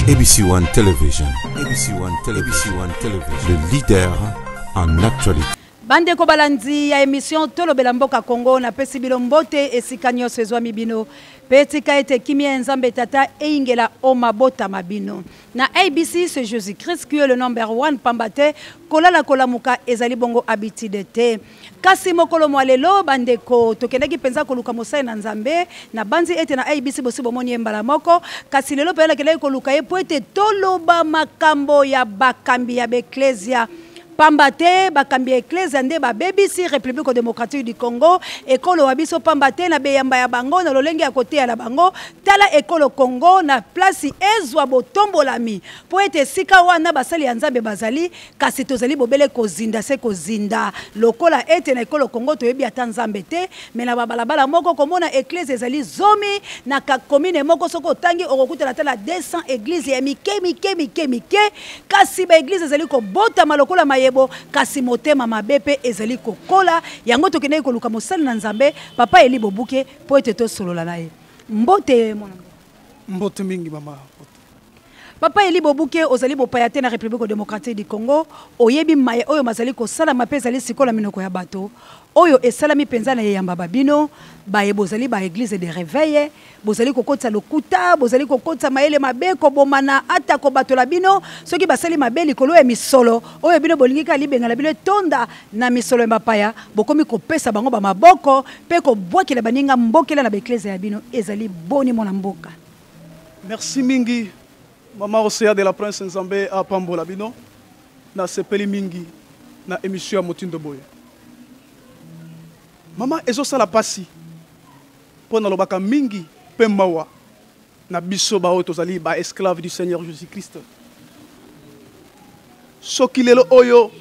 ABC One Television, ABC One Television, ABC One Television, le leader en actualité. Bandeko balandi ya emission Tolobela Mboka Congo, napesi bino mbote esika nyonso ezwami bino mpe tika ete kimia ya Nzambe Tata eyingela o mabota ma bino. Na ABC, c'est Jésus-Christ qui est le number one, pamba te kolala kolamuka ezali bongo habitude te. Kasi mokolo mwa lelo bandeko, tokendaki mpenza koluka mosali na Nzambe. Nabanzi ete na ABC bosi bomoni ye mbala moko, kasi lelo mpenza nakendaki koluka ye mpo ete toloba makambo ya bakambi ya baeklezia. Pamba te bakambi ya eklezia nde babebisi Republique democratique du Congo, ekolo wa biso, pamba te na beyamba ya bango, na lolenge ya koteya na bango, tala ekolo Congo na plasi ezwa botombolami, mpo ete esika wana basali ya Nzambe bazali, kasi tozali bobele kozinda se kozinda, lokola ete na ekolo Congo toyebi ata Nzambe te. Me na babalabala moko komona eklezia ezali zomi na commune moko, soki otangi okokutana ata na 200 eglise ya mike mike mike mike. Kasi ba eglise ezali kobotama lokola mayebo, kasi motema mabe pe ezali kokola. Yango tokendaki koluka mosali na Nzambe, Papa Elie Bobuke, po ete tosolola na ye. Mbote mwana mboka. Mbote mingi mama. Papa Elie Bobuke, ozali bopaya te na Republique democratique du Congo, oyebi maye oyo mazali kosalama pe ezali sikola minoko ya bato, oyo esalami penza na eyamba ba bino, baye bozali ba eglise de reveil, bozali kokotisa lokuta, bozali kokotisa mayele mabe, kobomana, ata kobatola bino soki basali mabe likolo ya misolo oyo bino bolingi kaka libenga na bino etonda na misolo ya bapaya, bokomi kopesa bango ba maboko pe kobwakela baninga mbokela na ba eklezia ya bino. Ezali boni mwana mboka? Merci mingi mama Océan de la Prince, Nzambe apambola bino. Nasepeli mingi na émission ya motindo boye. Mama, ezosala pasi mpo nalobaka mingi mpe mawa na biso baoyo tozali ba esclave du Seigneur Jésus-Christ. Soki lelo oyo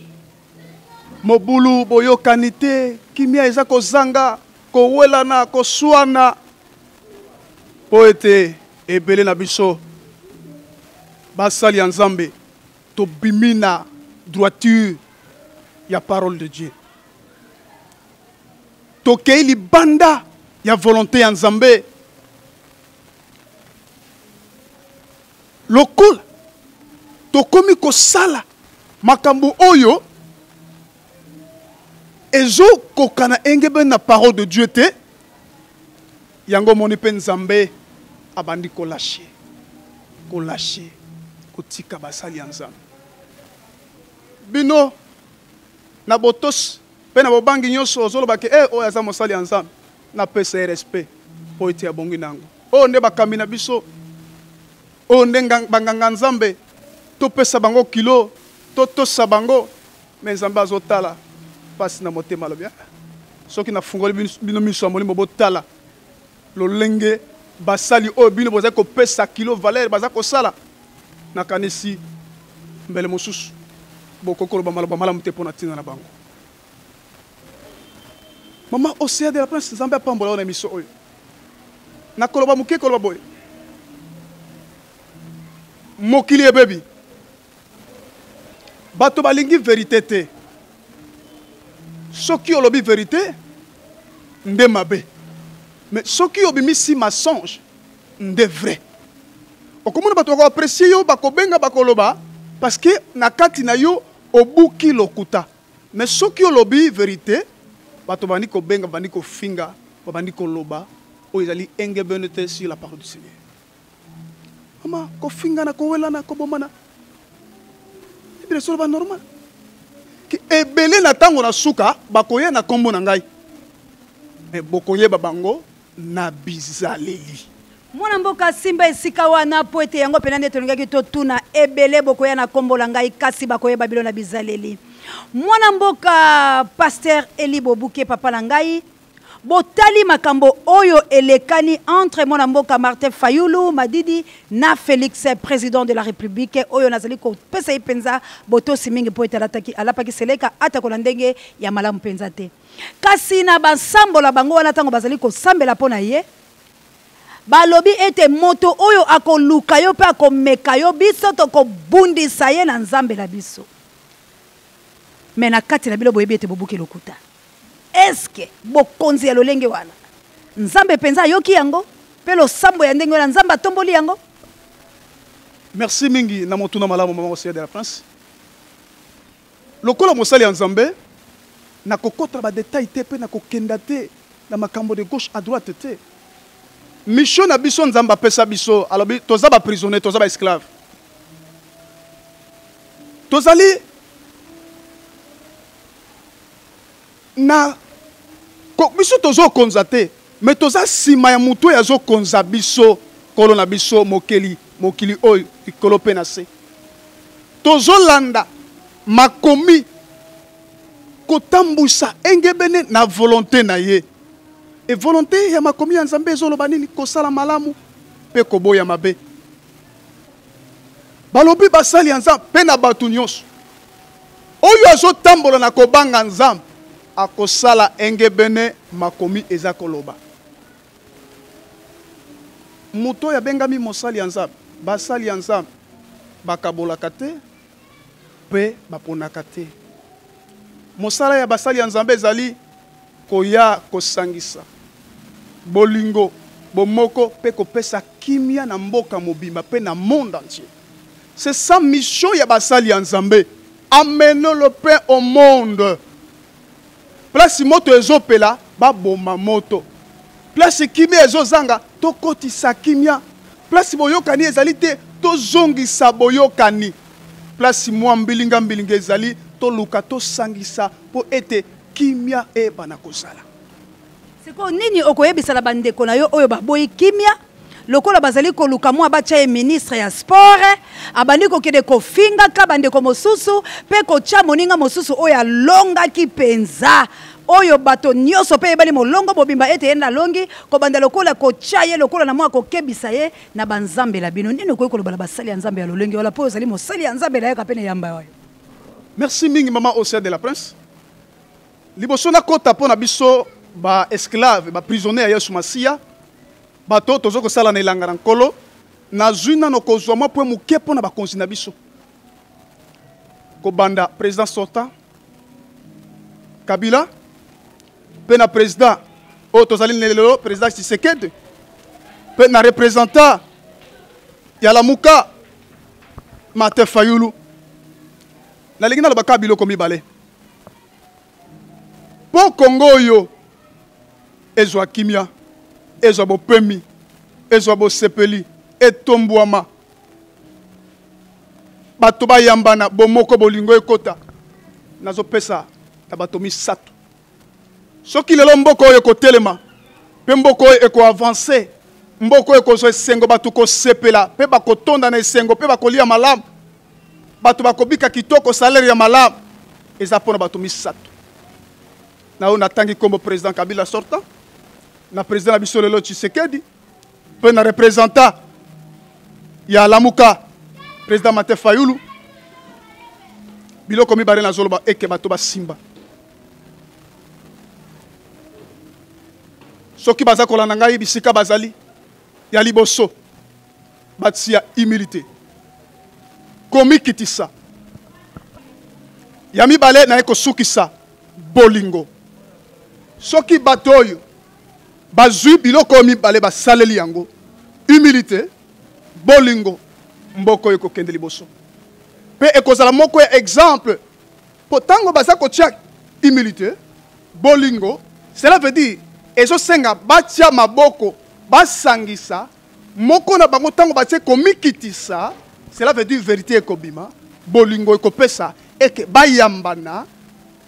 mobulu, boyokani te, kimia eza kozanga, kowelana, koswana, mpo ete ebele na biso basali ya Nzambe tobimi na droiture ya parole de Dieu, tokei libanda ya volonté ya Nzambe. Lokola tokomi kosala makambo oyo ezokokana engebene na parole de Dieu te, yango omoni mpe Nzambe abandi kolashe, kolashe, kotika basali ya Nzambe. Bino na botosi mpe na bobangi nyonso ozoloba ke oyo aza mosali ya Nzambe, napesa ye respect mpo ete abongi na yango. Oyo nde bakambi na biso, oyo nde banganga Nzambe, topesa bango kilo, totosa bango. Me Nzambe azotala mpasi na motema, alobi, soki nafungoli bino miso ya molimo, botala lolenge basali oyo bino bozali kopesa kilo valeur baza kosala. Nakanisi mbele mosusu bokoki koloba maloba malamu te mpo na ntina na bango. Mama Océan de la Prince, Nzambe apambola yo na émission oyo. Nakoloba moke, koloba boye, mokili ebebi, bato balingi verité te. Soki olobi verité nde mabe, mais soki obimisi mensonge nde vrai. Okomona bato bakoapprécier yo, bakobenga, bakoloba, parce que na kati na yo obuki lokuta. Mais soki olobi verité, bato babandi kobenga, babandi kofinga, babandi koloba oyo ezali engebene te sur la parole du Seigneur. Mama, kofingana, kowelana, kobomana, ebele solo ba normal. Ke ebele na tango na suka bakoya na kombo na ngai, mais bokoyeba bango na bizaleli. Mwana mboka, simba esika wana po ete yango pena nde tolingaki totuna. Ebele bokoya na kombo la ngai, kasi bakoyeba bino na bizaleli. Mwana mboka Pasteur Elie Bobuke, papa na ngai, botali makambo oyo elekani entre mwana mboka Martin Fayulu Madidi na Félix, président de la République, oyo nazali kopesa ye mpenza botosi mingi po ete alapaki seleka atako na ndenge ya malamu mpenza te. Kasi na bansambola bango wana, ntango bazali kosambela mpo na ye, balobi ete moto oyo akoluka yo mpe akomeka yo, biso tokobundisa ye na Nzambe na biso. Me na kati na bino boyebi ete bobuki lokuta. Eske bokonzi ya lolenge wana Nzambe mpenza ayoki yango? Mpe losambo ya ndenge wana Nzambe atomboli yango? Merci mingi na motuna malamu mama Océan de la France. Lokola mosali ya Nzambe, nakokota ba detail te mpe nakokenda te na makambo de gauche à droite te. Mission na biso Nzambe apesa biso, alobi toza ba prisonnier, toza ba esclave. Tozali na ko, biso tozokonza te, mais toza nsima ya moto oyo azokonza biso, Nkolo na biso, mokeli mokili oyo, likolo mpe na se. Tozolanda makomi kotambwisa engebene na volonte na ye. E volonte ya makomi ya Nzambe ezoloba nini? Kosala malamu mpe koboya mabe. Balobi basali ya Nzambe mpe na bato nyonso oyo azotambola na kobanga Nzambe akosala engebene makomi eza koloba. Moto oyo abengami mosali ya Nzambe, basali ya Nzambe bakabolaka te mpe baponaka te. Mosala ya basali ya Nzambe ezali koya kosangisa bolingo, bomoko mpe kopesa kimia na mboka mobimba mpe na monde entier. C'est ça mission ya basali ya Nzambe. Amener le pain au monde. Place moto ezopela, baboma moto. Place kimia ezozanga, tokotisa kimia. Place boyokani ezali te, tozongisa boyokani. Place mwa mbilinga mbilinga ezali, toluka tosangisa mpo ete kimia eyebana kozala. Sikoyo nini okoyebisa na bandeko na yo oyo baboyi kimia lokola bazali koluka mwa batya ye ministre ya sport, abandi kokende kofingaka bandeko mosusu mpe kotya moninga mosusu oyo alongaki mpenza, oyo bato nyonso mpe eyebani molongo mobimba ete ye nde alongi, kobanda lokola kotya ye lokola na mwa kokebisa ye na banzambe na bino? Nini okoki koloba na basali ya Nzambe ya lolenge wana, mpo ozali mosali ya Nzambe nayaka mpe na eyamba oyo? Merci mingi mama Océan de la Prince. Liboso nakota mpo na biso ba esclave, ba prisonnier ya Yesu Masiya, bato oyo tozo kosala na elanga na Nkolo, nazwi nano kozwa mwa pwe moke mpo na bakonzi na biso, kobanda président sortant Kabila mpe na président oyo tozali lelo, président Tshisekedi, mpe na représentant ya Lamuka Martin Fayulu. Nalingi naloba kaka biloko mibale mpo Kongo oyo ezwa kimia, ezwa bopemi, ezwa bosepeli, etombwama, bato bayambana, bomoko, bolingo ekota. Nazopesa na bato misato. Soki lelo mboka oyo ekotelema mpe mboka oyo ekoavanse, mboka oyo ekozwa esengo, bato kosepela mpe bakotonda na esengo mpe bakolia malamu, bato bakobika kitoko, salaire ya malamu, eza mpo na bato misato. Na oyo natangi nkombo président Kabila sortant, na président na biso lelo Tshisekedi, mpe na représentant ya Lamuka président Martin Fayulu. Biloko mibale nazoloba eke bato basimba. Soki baza kolanda ngai bisika bazali, ya liboso batia humilité, komikitisa. Ya mibale naye kosukisa bolingo. Soki bato oyo bazwi biloko oyo mibale basaleli yango, humilité, bolingo, mboka oyo ekokende liboso mpe ekozala moko ya exemple. Po tango baza kotia humilité, bolingo, cela veut dire ezosenga batia maboko, basangisa moko na bango. Tango batie komikitisa, cela veut dire vérité ekobima, bolingo ekopesa eke bayambana,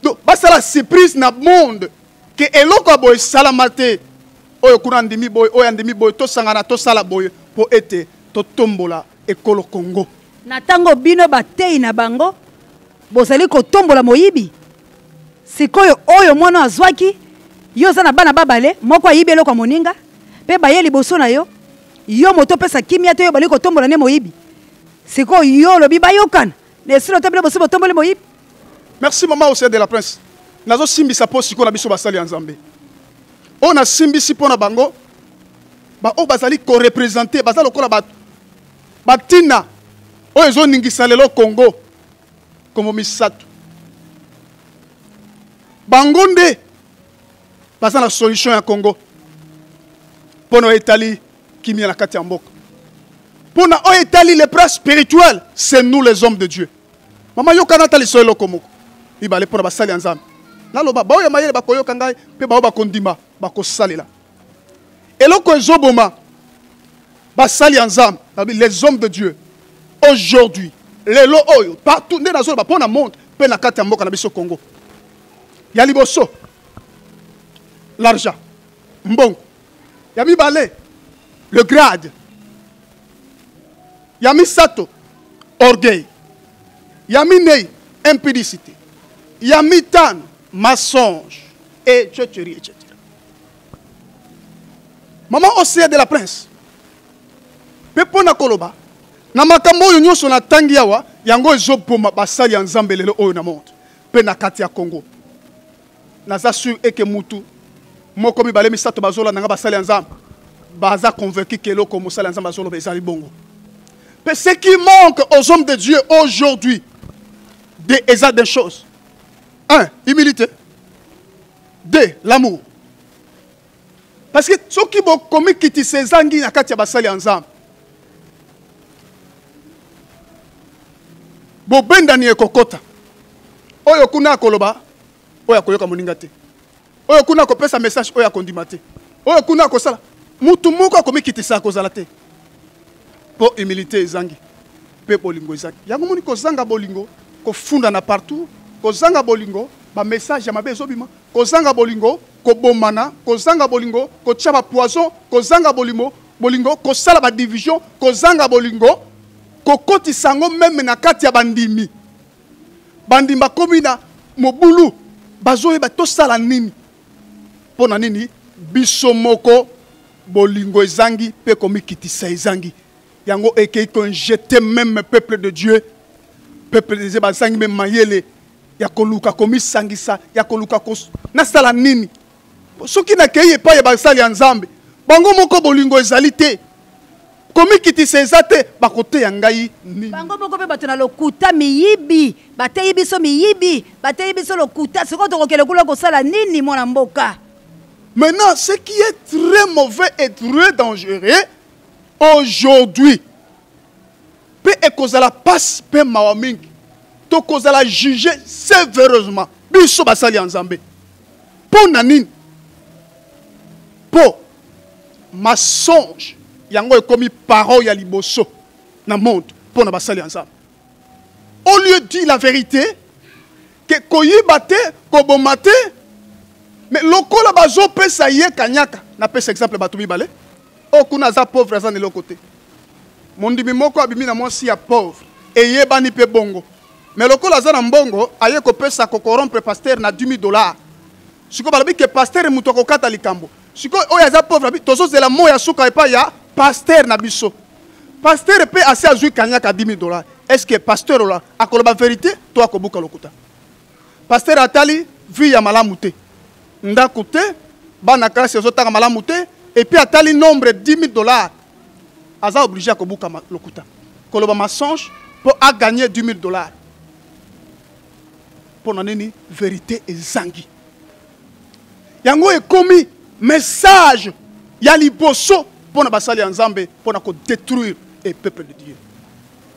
donc basala surprise na monde ke eloko ya boye esalama te, oyo kuna andimi boye, oyo andimi boye, tosangana tosala boye po ete totombola ekolo Congo. Na tango bino bateyi na bango bozali kotombola moyibi, sikoyo oyo mwana azwaki, yo oza na bana babale, moko ayibi eloko ya moninga mpe baye liboso na yo, yo moto opesa kimia te, yo bali kotombola nde moyibi. Sikoyo yo olobi bayokana na esilo te, bino bosi botomboli moyibi. Merci mama Océan de la Prince. Nazosimbisa mpo sikoyo na biso basali ya Nzambe oyo nasimbisi mpo na bango baoyo bazali korepresente, baza lokola bato batina oyo ezoningisa lelo Congo. Kombo misato bango nde baza na solution ya Congo mpo na etali kimia na kati ya mboka. Mpo na oyo etali le plan spirituel, c'est nous les hommes de Dieu. Mama, yoka natalisa yo eloko moko mibale mpo na basali ya Nzambe. Naloba, baoyo ya mayele bakoyoka ngai, mpe baoyo bakondima bakosalela. Eloko ezoboma basali ya Nzambe, nalobi les hommes de Dieu aujourd'hui, lelo oyo partout nde nazoloba mpo na monde mpe na kati ya mboka na biso Congo. Ya liboso, l'argent, mbongo. Ya mibale, le grade. Ya misato, orgueil. Ya minei, impudicité. Ya mitano, mensonge, etc., etc. Maman Océa de la Prince, mpe mpo na koloba na makambo oyo nyonso natangi awa, yango ezoboma basali ya Nzambe lelo oyo na monde mpe na kati ya Congo. Naza sur eke mutu moko, mibale, misato bazolanda nga, basali ya Nzambe baza convaincu ke eloko mosali ya Nzambe azoloba ezali bongo. Mpe ce qui manque aux hommes de Dieu aujourd'hui, de, eza deux choses. 1, humilité. 2, l'amour. Parce que soki bokomikitisa ezangi na kati ya basali ya Nzambe, bobendani ekokota. Oyo kuna akoloba, oyo akoyoka moninga te. Oyo kuna akopesa message, oyo akondima te. Oyo kuna akosala, mutu moko akomikitisa akozala te. Po humilité ezangi, pe bolingo ezangi. Yango moni kozanga bolingo, kofundana partout, kozanga bolingo, ba message ya mabe ezobima, kozanga bolingo, kobomana, kozanga bolingo, kotia ba poison, kozanga bolingo, bolingo, kosala ba division, kozanga bolingo, kokotisa yango meme na kati ya bandimi. Bandimi bakomi na mobulu, bazoyeba tosala nini. Mpo na nini? Biso moko bolingo ezangi mpe komikitisa ezangi. Yango ekei konjete meme peuple de Dieu. Peuple de Dieu bazangi meme mayele ya koluka komisangisa, ya koluka nasala nini? Soki nakei epai ya basali ya Nzambe, bango moko bolingo ezali te, komikitisa eza te, bakoteya ngai nini? Bango moko mpe bato na lokuta, miyibi, bateyi biso miyibi, bateyi biso lokuta. Sikoyo tokokende kuna kosala nini, mwana mboka? Maintenant, ce qui est très mauvais et très dangereux aujourd'hui, pe ekozala passe pe mawa mingi, tokozala juger sévèrement biso basali ya Nzambe. Po na nini? Po mensonge yango ekomi parole ya liboso na monde po na basali ya Nzambe. Au lieu de dire la vérité, ke koyiba te, koboma te, mais lokola bazopesa ye kanyaka. Napesa exemple bato mibale. Oyo kuna aza pauvre, aza na eloko te. Mondimi moko abimi na mwasi ya pauvre, eyebani pe bongo. Mais lokola aza na mbongo, aye kopesa kokorompre pasteur na 10 000 dollars. Sikoyo balobi ke pasteur moto akokata likambo. Sikoyo oyo aza pauvre, abi tozozela mot ya suka epai ya pasteur na biso. Pasteur pe asi azwi kanyaka 10 000 dollars. Est-ce que pasteur ola akoloba vérité to akobuka lokuta? Pasteur atali vie ya malamu te, ndako te, bana classe ezotanga malamu te, et puis atali nombre 10 000 dollars, aza obligé akobuka lokuta, koloba mensonge po a gagner 10 000 dollars. Pona nini vérité ezangi? Yango ekomi message ya liboso pona basali ya Nzambe, pona ko détruire et peuple de Dieu.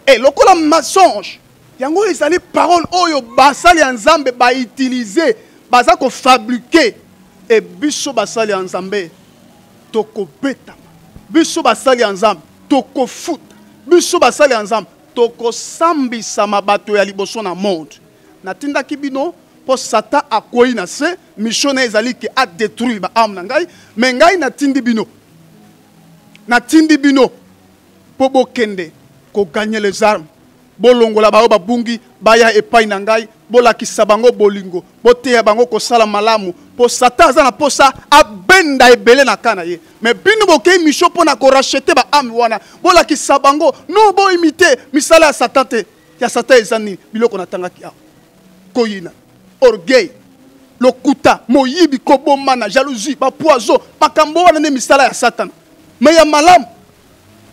Et lokola mensonge yango ezali parole oyo basali ya Nzambe ba utiliser, baza ko fabriquer, et biso basali ya Nzambe tokobetama, biso basali ya Nzambe tokofuta, biso basali ya Nzambe tokosambisama bato ya liboso na monde. Natindaki bino po Satan akwei na se, mission na ye ezali ke a détruire ba armes na ngai, mais ngai natindi bino, natindi bino po bokende ko gagner les armes, bolongola baoyo babungi baya epai na ngai, bolakisa bango bolingo, boteya bango kosala malamu, po Satan aza na posa abenda ebele na ka na ye. Mais bino bokei mission po na ko racheter ba âme wana, bolakisa bango non, bo imiter misala ya Satan te. Ya Satan eza nini? Biloko natangaki awa, koyina, orgueil, lokuta, moyibi, kobomana, jalousie, ba poison, makambo wana nde misala ya Satan. Mais ya malamu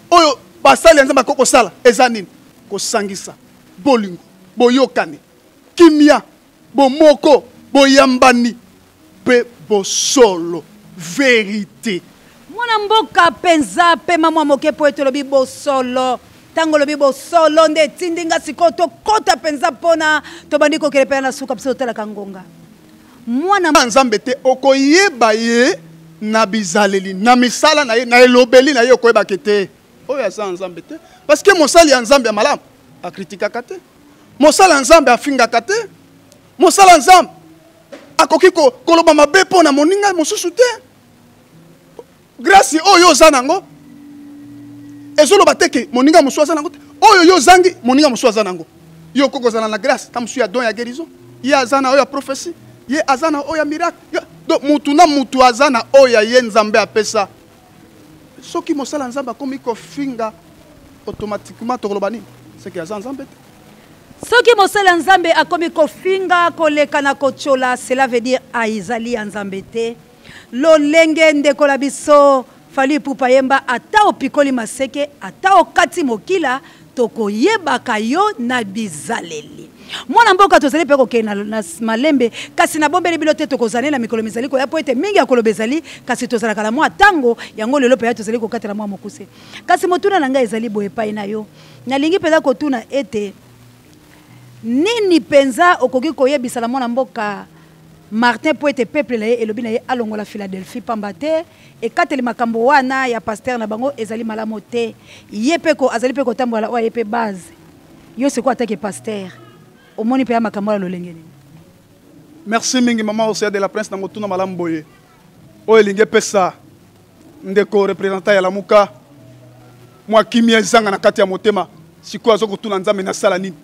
oyo basali ya Nzambe bakoki kosala eza nini? Kosangisa, bolingo, boyokani, kimia, bomoko, boyambani pe bosolo, vérité. Mwana mboka mpenza pema mwa moke mpo ete olobi bosolo. Ntango olobi bosolo nde etindi nga sikoyo tokɔta mpenza mpona tobandi kokende mpenza na suka biso totalaka ngonga. Mwana Nzambe te, okoyeba ye na bizaleli, na misala na ye, na elobeli na ye, okoyebake te oyo aza Nzambe te. Parce que mosali ya Nzambe ya malamu akritikaka te, mosali ya Nzambe afingaka te, mosali ya Nzambe akoki koloba mabe mpo na moninga mosusu te. Grâce oyo oza nango ezoloba te ke moninga mosusu aza nango te. Oyo yo ozangi, moninga mosusu aza nango. Yo okoki kozala na grâce ta mosusu ya don ya guérison, ye aza na oyo ya prophétie, ye aza na oyo ya miracle. Donc mutu na mutu aza na oyo ya ye Nzambe apesa. Soki mosala Nzambe akomi kofinga, automatiquement tokoloba nini? C'est que aza Nzambe te. Soki mosala Nzambe akomi kofinga, koleka na kotiola, cela veut dire aizali ya Nzambe te. Lolenge ndeko na biso Fally Ipupa yemba, ata opikoli maseke, ata okati mokila, tokoyebaka yo na bizaleli. Mwana mboka, tozali mpe kokende na malembe, kasi nabombeli bino te tokozala na mikolo mizali koya, mpo ete mingi ya koloba ezali, kasi tozalaka na mwa ntango yango lelo mpenza tozali kokatela mwa mokuse. Kasi motuna na ngai ezali boye epai na yo, nalingi mpenza kotuna ete nini mpenza okoki koyebisa na mwana mboka Martin mpo ete peuple na ye elobi na ye alongola Philadelphie, pamba te ekateli makambo wana ya pasteur na bango ezali malamu te. Ye mpe ko azali mpe kotambola oyo ye mpe base. Yo sikoyo atake pasteur, omoni mpe ya makambo wana lolenge nini? Merci mingi mama Océan de la Prince na motuna malamu boye. Oyo elingi epesa ndeko représentant ya Lamuka mwa kimia ezanga na kati ya motema. Sikoyo azo kotuna Nzambe nasala nini?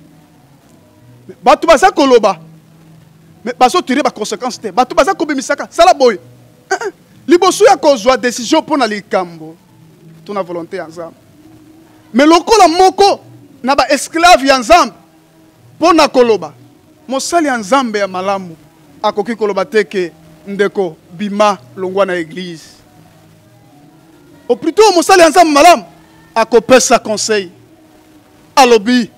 Bato baza koloba mais bazo tirer ba conséquences te. Bato baza kobimisaka sala boye. Liboso ya kozwa décision mpo na likambo, tuna volonté ya Nzambe. Mais lokola moko na ba esclave ya Nzambe mpo na koloba, mosali ya Nzambe ya malamu akoki koloba te ke ndeko bima longwa na église. Au plutôt mosali ya Nzambe malamu akopesa conseil, alobi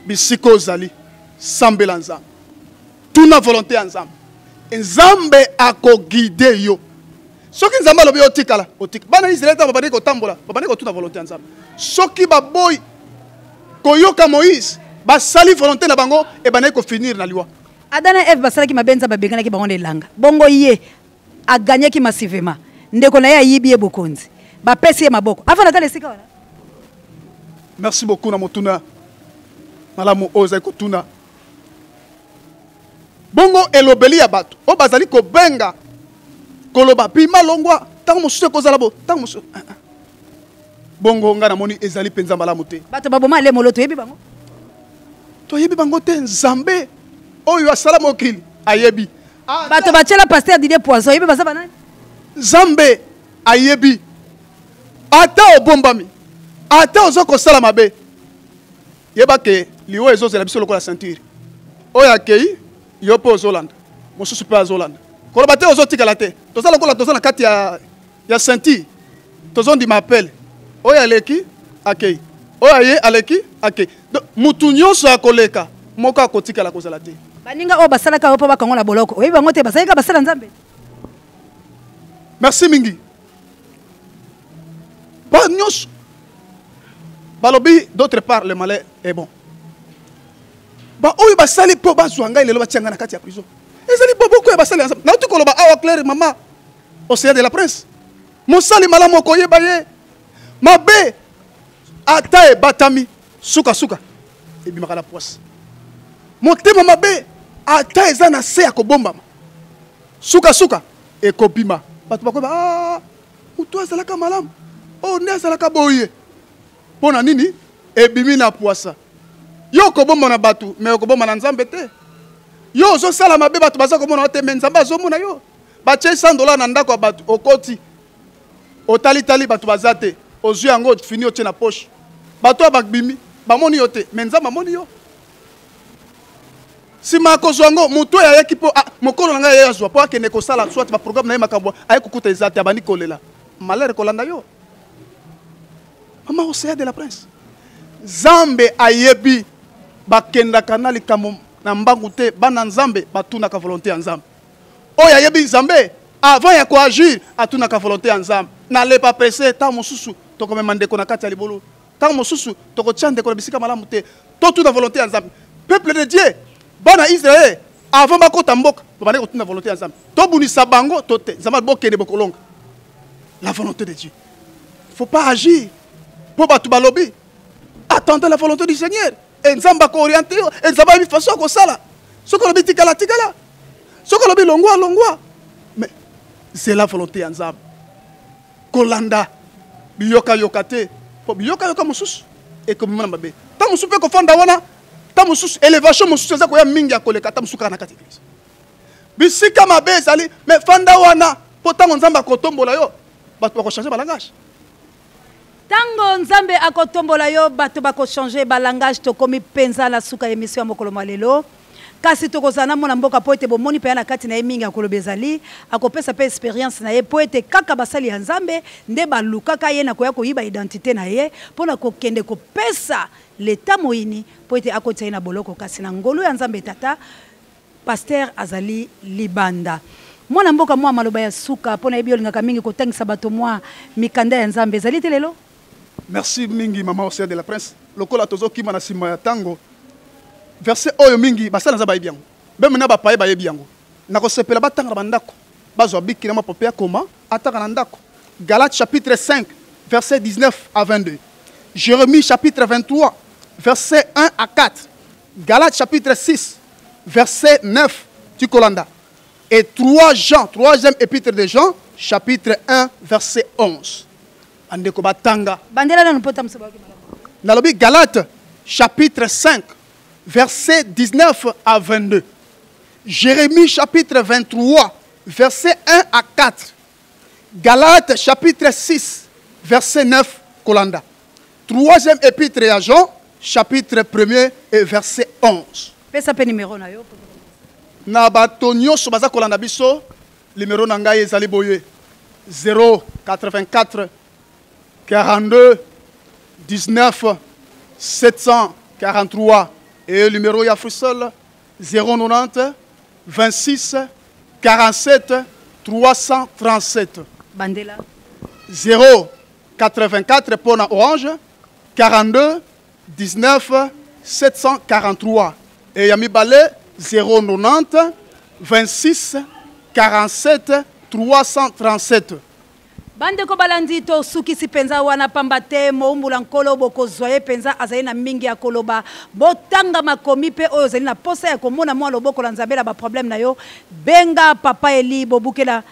bisika ozali sambela Nzambe, tuna volonté ya Nzambe, Nzambe akoguide yo. Soki Nzambe alobi otikala, otika. Bana Israël ntango babandaki kotambola, babandaki kotuna volonté ya Nzambe. Soki baboyi koyoka Moïse, basali volonté na bango, ebandaki kofinir na liwa. Adam na Ève basalaki mabe, Nzambe abenganaki bango na elanga. Bongo ye agagnaki massivement. Ndeko na ye ayibi ye bokonzi, bapesi ye maboko. Afanda tala esika wana. Merci beaucoup na motuna malamu oyo ozali kotuna. Bongo elobeli ya bato oyo bazali kobenga koloba bima longwa, ntango mosusu ekozala bo, ntango mosusu bongo ngai namoni ezali mpenza malamu te. Bato baboma lemolo, toyebi bango? Toyebi bango te. Nzambe oyo asala mokili ayebi. Bato batiela pasteur Didier Poison, oyebi baza banani? Nzambe ayebi. Ata obombami, ata ozo kosala mabe, yeba ke liwa ezozela biso lokola ceinture. Oyo akei, yo mpe ozolanda, mosusu mpe azolanda. Koloba te ozotikala te. Toza lokola toza na kati ya ceinture, tozondima appel. Oyo aleki akei, oyo aye aleki akei. Donc mutu nyonso akoleka, moko akotikala kozala te. Baninga oyo basalaka yo mpo bakango na boloko, oyebi bango te, bazalaki kaka basala Nzambe. Merci mingi. Ba nyonso balobi d'autre part le malheur est bon. Ba oyo basali mpo bazwa ngai lelo batia ngai na kati ya prison, ezali boboko ya basali ya Nzambe. Nauti koloba awa claire, mama Océan de la Prince, mosali malamu okoyeba ye mabe ata ebatami sukasuka ebimaka na poisse. Motema mabe ata eza na se ya kobombama, sukasuka ekobima. Bato bakoyeba, ah, moto azalaka malamu, oyo nde azalaka boye. Mpo na nini ebimi na poisa? Yo okobomba na bato, me okobomba na Nzambe te. Yo ozosala mabe, bato baza komona yo te, me Nzambe azomona yo. Batie $100 na ndako ya bato, okoti otalitali, bato baza te, ozwi yango fini otie na poche. Bato oyo babimi bamoni yo te, me Nzambe amoni yo. Nsima ya kozwa yango, moto oyo ayaki mpo, ah, mokolo na ngai aye azwa mpo akende kosala soit baprogramme na ye, makambo aye kokuta eza te, abandi kolela. Malheur kolanda yo. Mama Océan de la Prince, Nzambe ayebi bakendaka na likambo na mbangu te. Bana Nzambe batunaka volonté ya Nzambe. Oyo ayebi Nzambe Avant ya koagir, atunaka volonté ya Nzambe. N'allez pas presser, ntango mosusu tokomema ndeko na kati ya libulu, ntango mosusu tokotia ndeko na bisika malamu te. Totuna volonté ya Nzambe. Peuple de Dieu, bana Israël, avant bakota mboka, babandaki kotuna volonté ya Nzambe. Tobundisa bango to te. Nzambe bokende bokolonga. La volonté de Dieu. Faut pas agir po bato balobi. Attendez la volonté du Seigneur. E Nzambe ako-orienter yo, e Nzambe ayebi façon ya kosala. Soki olobi tikala, tikala. Soki olobi longwa, longwa. Mais c'est la volonté ya Nzambe. Kolanda biyokayoka te, po biyokayoka mosusu ekomema na mabe. Ntango mosusu mpe kofanda wana, ntango mosusu elevation mosusu eza koya mingi ya koleka, ntango mosusu kaka na kati ya eglise. Bisika mabe ezali, mais fanda wana, po ntango Nzambe akotombola yo, bato bakochange balangage. Tango Nzambe akotombola yo, bato bakochange balangage. Tokomi mpenza na suka ya emission ya mokolo mwa lelo, kasi tokozala na mwana mboka mpo ete bomoni mpenza na kati na ye mingi akoloba ezali akopesa mpe experience na ye, mpo ete kaka basali ya Nzambe nde balukaka ye na koya koyiba identite na ye mpo na kokende kopesa leta moyini mpo ete akotisa ye na boloko. Kasi na ngolu ya Nzambe Tata, pasteur azali libanda. Mwana mboka, mwa maloba ya suka mpo nayebi olingaka mingi kotangisa bato mwa mikanda ya Nzambe, ezali te lelo? Merci mingi, mama Océan de la Prince. Lokola tozokima na nsima ya ntango, verset oyo mingi basala nza bayebi yango, meme na bapaye bayebi yango. Nakosepela batanga na bandako, bazwa biki na mapope ya koma, atanga na ndako. Galates chapitre 5 verset 19 à 22, Jérémie chapitre 23 verset 1 à 4, Galates chapitre 6 verset 9 Tikolanda, et 3 Jean, 3e épître de Jean chapitre 1 verset 11. Andeko batanga. Bandela nanu mpo tamisa bayoki malamu. Nalobi Galates chapitre 5 verset 19 à 22, Jérémie chapitre 23 verset 1 à 4, Galates chapitre 6 verset 9 Kolanda, 3e épître ya Jean chapitre 1er et verset 11. Pesa mpe numero na yo. Na bato nyonso baza kolanda biso, numero na ngai ezali boye: 084 42 19 743, et numéro ya Africell 090 26 47 337. Bandela. 084 mpo na Orange 42 19 743, et ya mibale 090 26 47 337. Bandeko balandi, tosukisi mpenza wana, pamba te moumbula Nkolo bokozwa ye mpenza azali na mingi ya koloba. Botanga makomi, mpe oyo ozali na posa ya komona mwa loboko la Nzambe na baproblème na yo, benga papa Eli Bobukela,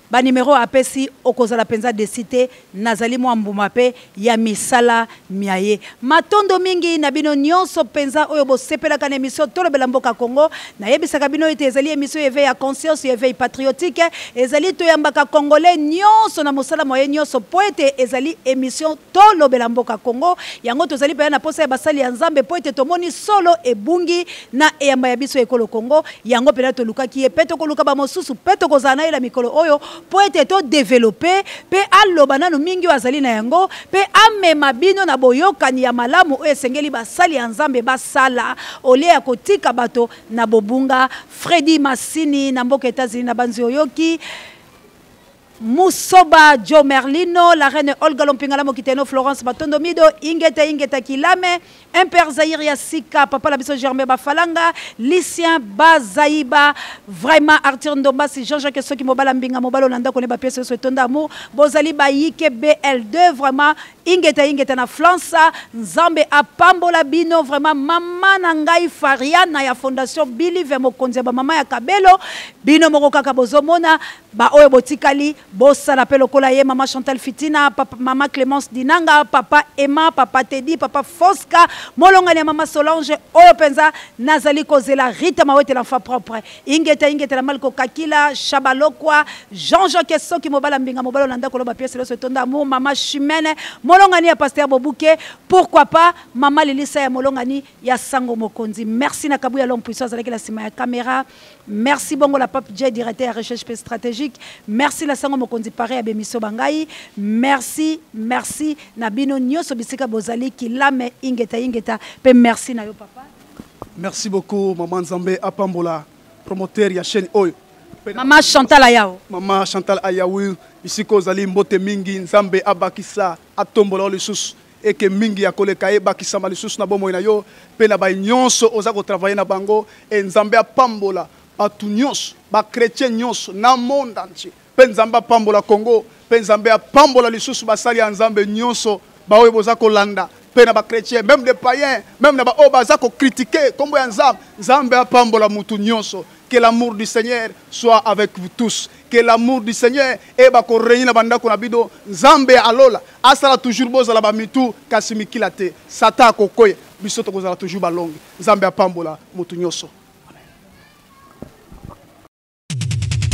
banimero apesi, okozala mpenza desi te. Nazali mwa mbuma mpe ya misala mia ye. Matondo mingi na bino nyonso mpenza oyo bosepelaka na émission Tolobela Mboka Congo. Nayebisaka bino ete ezali émission éveil ya conscience, éveil patriotique. Ezali toyambaka Congolais nyonso na mosala mwa ye nyonso, mpo ete ezali émission Tolobela Mboka Congo. Yango tozali mpenza na posa ya basali ya Nzambe, mpo ete tomoni solo ebungi na eyamba ya biso ekolo Congo. Yango mpenza tolukaki ye, mpe tokoluka bamosusu, mpe tokozala na ye na mikolo oyo, mpo ete todevelope mpe aloba nanu mingi oyo azali na yango, mpe amema bino na boyokani ya malamu oyo esengeli basali ya Nzambe basala olie ya kotika bato na bobunga. Fredi Masini na mboka États-Unis na banzi oyoki Musoba Joe Merlino, la reine Olga Lompingala Mokiteno, Florence Batondo Mido, Ingeta Ingeta Kilame, Imper Zahir ya Sika, Papa Labiso Germain Bafalanga, Lucien Bazaiba, vraiment Arthur Ndombasi, Jean-Jacques Soki Mobala Mbinga Mobalo Nanda Kone ba pièce so etonda amour, Bozali Bayike BL2, vraiment Ingeta Ingeta na Flansa, Nzambe apambola bino, vraiment mama na ngai Fariana ya Fondation Billy Mokonzi ya ba mama ya Kabelo, bino moko kaka bozomona ba oyo botikali bosala pe lokola ye mama Chantal Fitina, papa, mama Clémence Dinanga, papa Emma, papa Teddy, papa Fosca, molongani ya mama Solange, oyo penza nazali kozela Rita Mawete l'enfant propre, Ingeta Ingeta la Malko Kakila, Shabalokwa, Jean-Jacques Soki Mobala Mbinga Mobalo na ndako loba pièce loso etonda amour, mama Chimène, molongani ya pasteur Bobuke, pourquoi pas mama Lilisa ya molongani ya Sango Mokonzi. Merci na Kabuya l'homme puissant azalaki la sima ya caméra. Merci bongo la Pape J, directeur ya recherche pe stratégique. Merci la Sango Mokonzi pare ya bemiso bangai. Merci, merci na bino nyoso bisika bozali kilame ingeta ingeta pe merci na yo papa. Merci beaucoup maman Nzambe apambola promoteur ya chaîne oyo. Mama Chantal Ayao. Mama Chantal Ayaou, bisika ozali mbote mingi, Nzambe abakisa, atombola yo lisusu, eke mingi ya koleka ebakisama lisusu na bomoi na yo mpe na baye nyonso oza kotravaille na bango. E Nzambe apambola bato nyonso, bachrétien nyonso na monde entier, mpe Nzambe apambola Congo, mpe Nzambe apambola lisusu basali ya Nzambe nyonso baoyo boza kolanda, mpe na bachrétien, même des païens, même na baoyo baza kocritiquer nkombo ya Nzambe. Nzambe apambola mutu nyonso. Que l'amour du Seigneur soit avec vous tous. Que l'amour du Seigneur eyeba korégner na bandako na bino. Nzambe alola asala toujours bozala bamitu kasi mikila te. Satan akokoya, biso tokozala toujours balongi. Nzambe apambola mutu nyonso.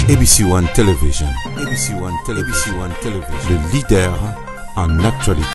ABC One Television, ABC One Television, ABC One Television, le leader en actualité.